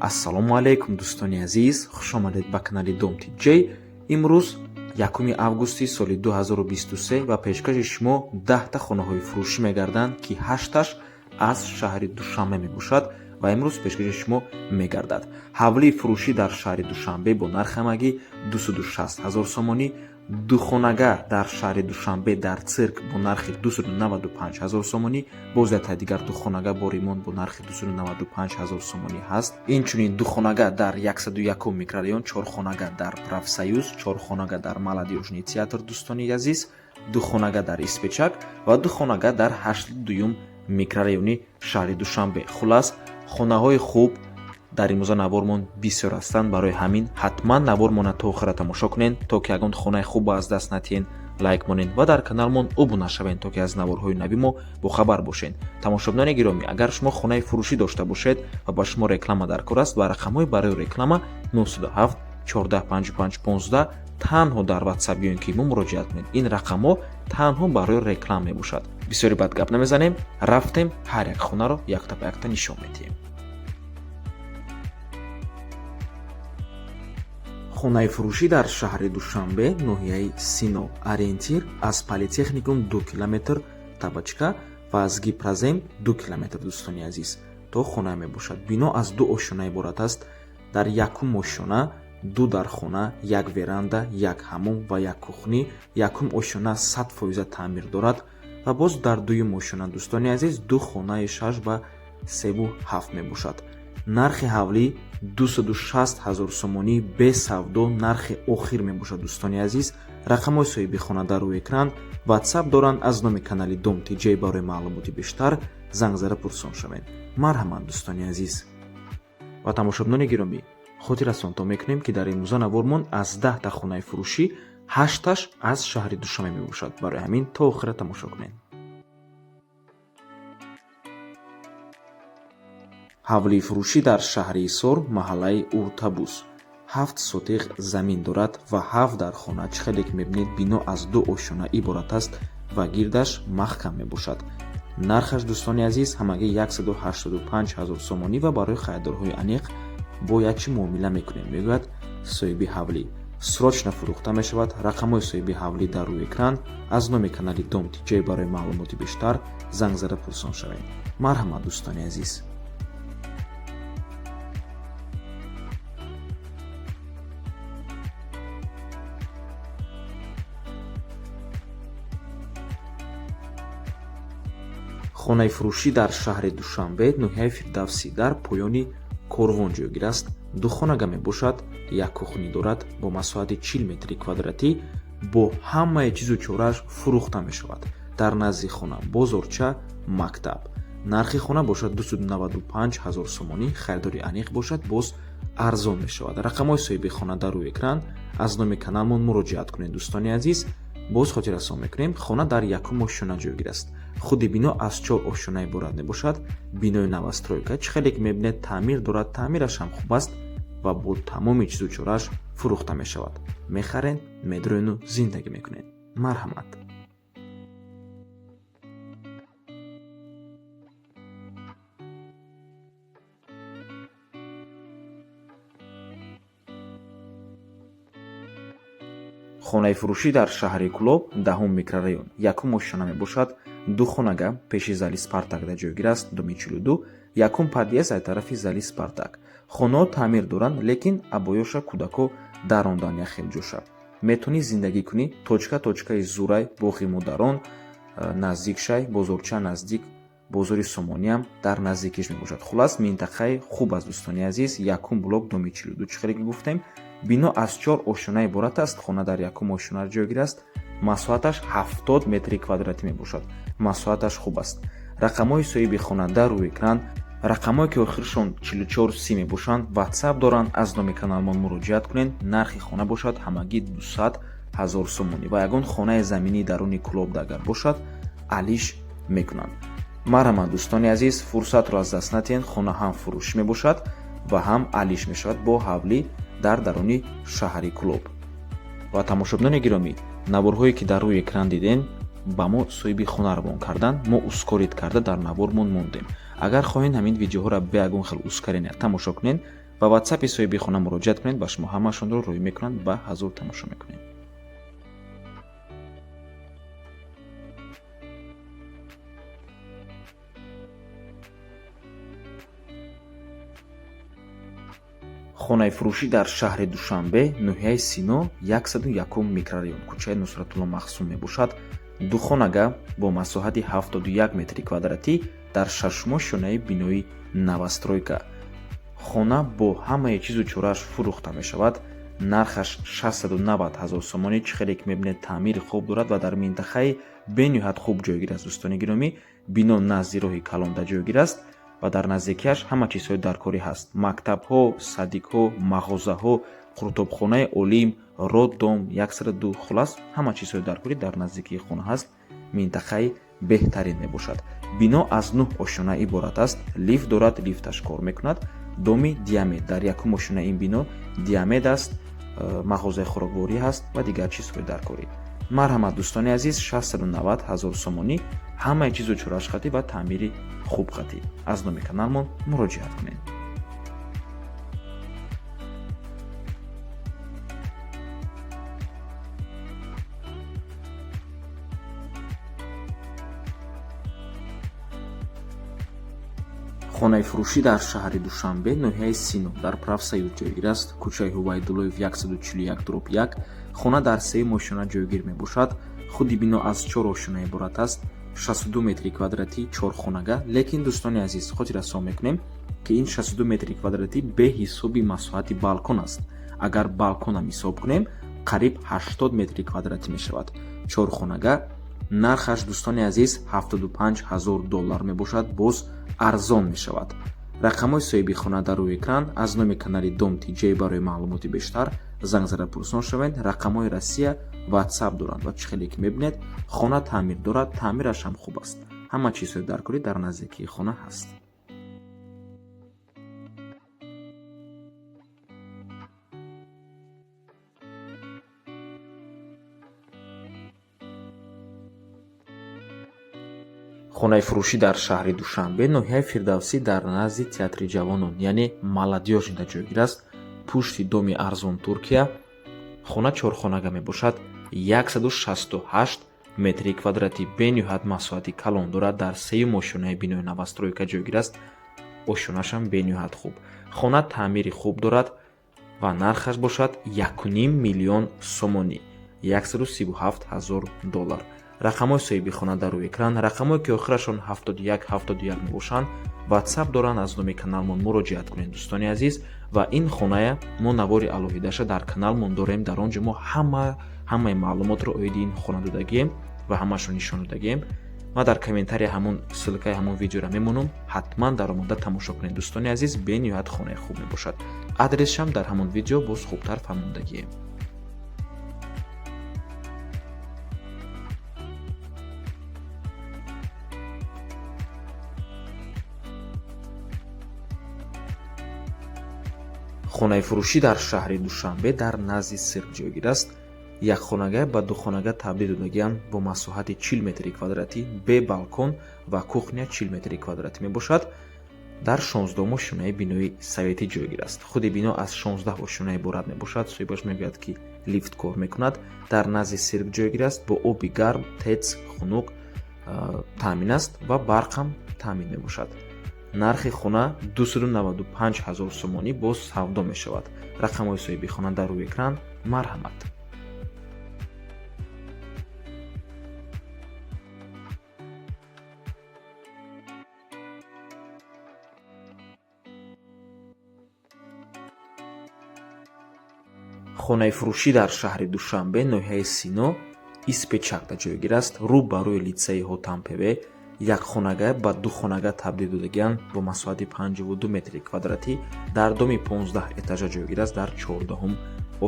Ассалому алайкум, дӯстони азиз, хушомадед ба канали Дом Тиҷей. Имрӯз 1 августи соли 2023 ва пешкаши шумо 10-та хонаҳои фурӯшӣ мегарданд, ки ҳашташ аз шаҳри Душанбе мебошад ва имрӯз пешкаши шумо мегардад. Ҳавлии фурӯшӣ дар шаҳри Душанбе бо нархи ҳамагӣ 260 ҳазор сомонӣ, духонага дар шаҳри Душанбе дар Цирк бо нархи 295 ҳазор сомонӣ, боз яктаи дигар духонага бо ремонт бо нархи 295 ҳазор сомонӣ ҳаст. Инчунин духонага дар 101 микрорайон, чорхонага дар Профсоюз, чорхонага дар Молодёжный театр, дӯстони азиз, духонага дар Испечак ва духонага дар 82-юм микрорайони шаҳри Душанбе. Хуллас, хонаҳои хуб дар имрӯза навормон бисёр ҳастанд. Барои ҳамин ҳатман навормона то охира тамошо кунед, то ки ягон хонаи хуб аз даст натиҳен. Лайк монед ва дар каналмон обуна шавед, то ки аз наворҳои нави мо бохабар бошед. Тамошобинони гиромӣ, агар шумо хонаи фурӯшӣ дошта бошед ва ба шумо реклама дар кор аст, ба рақамҳои барои реклама 907 14 55 15 танҳо дар Ватсап ё ин ки мо муроҷиат кунед. Ин рақамҳо танҳо барои реклама мебошад. Бисёри бад гап намезанем, рафтем, ҳар як хонаро якта ба якта нишон медиҳем. Хонаи фурӯшӣ дар шаҳри Душанбе, ноҳияи Сино. Ориентир аз политехникум 2 километр, Табачка ва аз Гипрозем 2 километр, дӯстони азиз, то хона мебошад. Бино аз ду ошёна иборат аст. Дар якум ошёна ду дархона, як веранда, як ҳамом ва як кухня. Якум ошёна 100 фоиза таъмир дорад ва боз дар дуюм ошёна, дӯстони азиз, ду хонаи 6 ба 3,7 мебошад. Нархи ҳавлӣ 260 ҳазор сомонӣ, бесавдо, нархи охир мебошад. Дӯстони азиз, рақамҳои соҳиби хона дар рӯи экран, Ватсап доранд. Аз номи канали Дом Тиҷей барои маълумоти бештар занг зада пурсон шавед. Марҳамат, дӯстони азиз. Ва тамошобинони гиромӣ, хотиррасонтон мекунем, ки дар имрӯза навормон аз 10-та хонаи фурӯшӣ ҳашташ аз шаҳри Душанбе мебошад. Барои ҳамин то охира тамошо кунед. Ҳавлии фурӯшӣ дар шаҳри Ҳисор, маҳаллаи Уртабуз, 7 сотих замин дорад ва ҳафт дархона. Чӣ хеле ки мебинед, бино аз ду ошёна иборат аст ва гирдаш маҳкам мебошад. Нархаш, дӯстони азиз, ҳамагӣ 185 ҳазор сомонӣ ва барои харидорҳои аниқ бояд чӣ муомила мекунем, мегӯяд соҳиби ҳавлӣ. Срочно фурӯхта мешавад. Рақамҳои соҳиби ҳавлӣ дар рӯи экран. Аз номи канали Дом Тиҷей барои маълумоти бештар занг зада пурсон шавед. Марҳамат, дӯстони азиз. Хонаи фурӯшӣ дар шаҳри Душанбе, ноҳияи Фирдавсӣ, дар поёни Корвон ҷойгир аст. Духонага мебошад, як кухня дорад бо масоҳати 40 метри квадратӣ, бо ҳамаи чизу чорааш фурӯхта мешавад. Дар назди хона бозорча, мактаб. Нархи хона бошад 295 ҳазор сомонӣ, харидори аниқ бошад, боз арзон мешавад. Рақамҳои соҳиби хона дар рӯи экран. Аз номи каналмон муроҷиат кунед. Дӯстони азиз, боз хотиррасон мекунем, хона дар якум ошёна ҷойгир аст. Худи бино аз чор ошёна иборат мебошад. Бинои новостройка, чӣ хеле ки мебинед, таъмир дорад, таъмираш ҳам хуб аст ва бо тамоми чизу чорааш фурӯхта мешавад. Мехарен, медроену зиндагӣ мекунед. Марҳамат. Хонаи фурӯшӣ дар шаҳри Кӯлоб, 10-ум микрорайон, якум ошёна мебошад. Ду хонага пеши зали Спартакда ҷойгир аст, доми 42, якум подъезд аз тарафи зали Спартак. Хонаҳо таъмир доранд, лекин обоёша кӯдако дарондан як хел ҷоша. Метавонӣ зиндагӣ кунӣ, точка точкаи зурай, боғи модарон наздик шай, бозорча наздик, бозори Сомониам дар наздикиш мебошад. Хуллас, минтақаи хуб аст, дӯстони азиз. Якум блок, доми 42, чӣ хеле ки гуфтем, бино аз чор ошёна иборат аст. Хона дар якум ошёна ҷойгир аст. Масоҳаташ 70 метри квадратӣ мебошад. Масоҳаташ хуб аст. Рақамҳои соҳиби хона дар рӯи экран. Рақамҳое ки охиршон 44 30 мебошанд, Ватсап доранд. Аз номи каналмон муроҷиат кунед. Нархи хона бошад ҳамагӣ 200 ҳазор сомонӣ ва ягон хонаи заминии даруни Кӯлобда агар бошад, алиш мекунанд. Марҳамат, дӯстони азиз, фурсатро аз даст натиҳед. Хона ҳам фурӯшӣ мебошад ва ҳам алиш мешавад бо ҳавлӣ дар даруни шаҳри Кӯлоб. Ва тамошобинони гиромӣ, наворҳое ки дар рӯи экран дидем, ба мо соҳиби хона равон карданд. Мо ускорить карда дар навормон мондем. Агар хоҳед, ҳамин видеоҳоро бе ягон хел ускорения тамошо кунед, Ба ватсапи соҳиби хона муроҷиат кунед, ба шумо ҳамаашонро рӯй мекунанд, ба ҳазур тамошо мекунем. Хонаи фурӯшӣ дар шаҳри Душанбе, ноҳияи Сино, 101 микрорайон, кӯчаи Нусратулло Махсум мебошад. Духонага бо масоҳати 71 метри квадратӣ дар шашумо шонаи бинои новостройка. Хона бо ҳамаи чизу чорааш фурӯхта мешавад. Нархаш 690 ҳазор сомонӣ. Чӣ хеле ки мебинед, таъмири хуб дорад ва дар минтақаи бениҳоят хуб ҷойгир аст. Дӯстони гиромӣ, бино назди роҳи калонда ҷойгир аст ва дар наздикиаш ҳама чизҳои даркорӣ ҳаст: мактабҳо, садикҳо, мағозаҳо, қуртобхонаи Олим, роддом 102. Хулас, ҳама чизҳои даркорӣ дар наздикии хона ҳаст. Минтақаи беҳтарин мебошад. Бино аз нӯҳ ошёна иборат аст. Лифт дорад, лифташ кор мекунад. Доми Диамед, дар якум ошёнаи ин бино Диамед аст, мағозаи хӯрокворӣ ҳаст ва дигар чизҳои даркорӣ. Марҳамат, дӯстони азиз, 690 ҳазор сомонӣ, ҳамаи чизу чорааш қатӣ ва таъмири хуб қатӣ. Аз номи каналмон муроҷиат кунед. Хонаи фурӯшӣ дар шаҳри Душанбе, ноҳияи Сино, дар Профсоюз ҷойгир аст, кӯчаи Ҳувайдуллоев 141/1. Хона дар сеюм ошёна ҷойгир мебошад. Худи бино аз чор ошёна иборат аст, 62 метри квадратӣ, чорхонага. Лекин, дӯстони азиз, хотиррасон мекунем, ки ин 62 метри квадратӣ беҳисоби масоҳати балкон аст. Агар балконам ҳисоб кунем, қариб 80 метри квадратӣ мешавад. Чорхонага, нархаш, дӯстони азиз, 75 ҳазор доллар мебошад, боз арзон мешавад. Рақамҳои соҳиби хона дар рӯи экран. Аз номи канали Дом Тиҷей барои маълумоти бештар занг зада пурсон шавед. Рақамҳои Россия, ватсап доранд ва чӣ хеле ки мебинед, хона таъмир дорад, таъмираш ҳам хуб аст. Ҳама чизҳои даркорӣ дар наздикии хона ҳаст. Хонаи фурӯшӣ дар шаҳри Душанбе, ноҳияи Фирдавсӣ, дар назди Театри ҷавонон, яъне Молодёжныйда ҷойгир аст, пушти доми арзон Туркия. Хона чорхонага мебошад, 168 метри квадратӣ, бениҳоят масоҳати калон дорад. Дар сеюм ошёнаи бинои новостройка ҷойгир аст, ошёнашам бениҳоят хуб. Хона таъмири хуб дорад ва нархаш бошад 1,5 миллион сомонӣ, 137 ҳазор доллар. Рақамҳои соҳиби хона дар рӯи экран. Рақамҳое ки охирашон 71 71 мебошанд, ватсап доранд. Аз номи каналмон муроҷиат кунед, дӯстони азиз. Ва ин хоная мо навори алоҳидаша дар каналмон дорем. Дар он ҷо мо ҳамаи маълумотро оиди ин хона додагием ва ҳамаашро нишон додагием. Ма дар комментария ҳамон ссылкаи ҳамон видеоро мемонам, ҳатман даромада тамошо кунед, дӯстони азиз. Бениҳоят хонаи хуб мебошад. Адресшам дар ҳамон видео боз хубтар фаҳмондагием. Хонаи фурӯшӣ дар шаҳри Душанбе, дар назди сирк ҷойгир аст. Якхонага ба духонага табдил додагианд, бо масоҳати 40 метри квадратӣ, бе балкон ва кухня 40 метри квадратӣ мебошад. Дар 16 ошёнаи бинои советӣ ҷойгир аст. Худи бино аз 16 ошёна иборат мебошад. Соҳибаш мегӯяд, ки лифт кор мекунад. Дар назди сирк ҷойгир аст, бо оби гарм, ТЭЦ, хунук таъмин аст ва барқ ҳам таъмин мебошад. Нархи хона 295 ҳазор сомонӣ, боз савдо мешавад. Рақамҳои соҳиби хона дар рӯи экран. Марҳамат. Хонаи фурӯшӣ дар шаҳри Душанбе, ноҳияи Сино, Испечакда ҷойгир аст, рӯ ба рӯи литсеи Ҳотампеве. Якхонага ба духонага табдил додагианд, бо масоҳати 52 метри квадратӣ, дар доми 15 этажа ҷойгир аст, дар 14-ум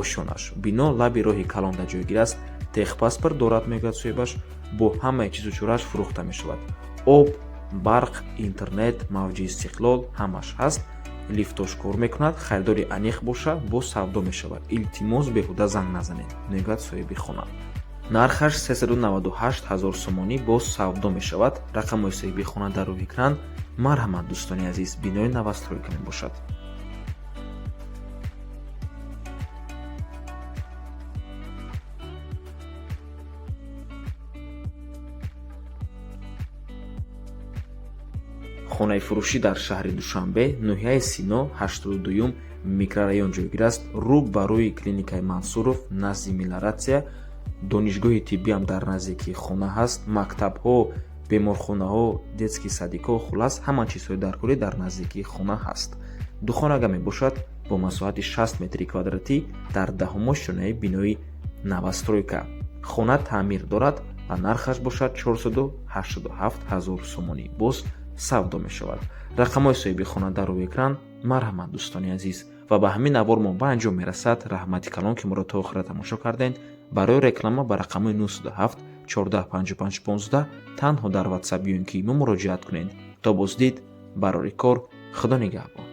ошёнаш. Бино лаби роҳи калонда ҷойгир аст. Техпаспорт дорад, мегӯяд соҳибаш. Бо ҳамаи чизу чорааш фурӯхта мешавад. Об, барқ, интернет, мавҷи Истиқлол ҳамаш ҳаст. Лифтош кор мекунад. Харидори аниқ боша, боз савдо мешавад. Илтимос, беҳуда занг назанед, мегӯяд соҳиби хона. Нархаш 398 ҳазор сомонӣ, боз савдо мешавад. Рақамҳои соҳиби хона дар рӯи экран. Марҳамат, дӯстони азиз. Бинои новостройка мебошад. Хонаи фурӯшӣ дар шаҳри Душанбе, ноҳияи Сино, 82-юм микрорайон ҷойгир аст, рӯ ба рӯи клиникаи Мансуров, назди мелиоратсия. Донишгоҳи тиббиам дар наздикии хона ҳаст, мактабҳо, беморхонаҳо, детский садикҳо, хуллас, ҳама чизҳои даркорӣ дар наздикии хона ҳаст. Духонага мебошад бо масоҳати 60 метри квадратӣ дар 10-ум ошёнаи бинои новостройка. Хона таъмир дорад ва нархаш бошад 487 ҳазор сомонӣ, боз савдо мешавад. Рақамҳои соҳиби хона дар рӯи экран. Марҳамат, дӯстони азиз. Ва ба ҳамин навор мо ба анҷом мерасад. Раҳмати калон, ки моро то охира тамошо кардем. Барои реклама ба рақамҳои 907 14 55 15 танҳо дар Ватсап ё ин ки имо муроҷиат кунед. То боздид, барори кор, Худо нигаҳбон.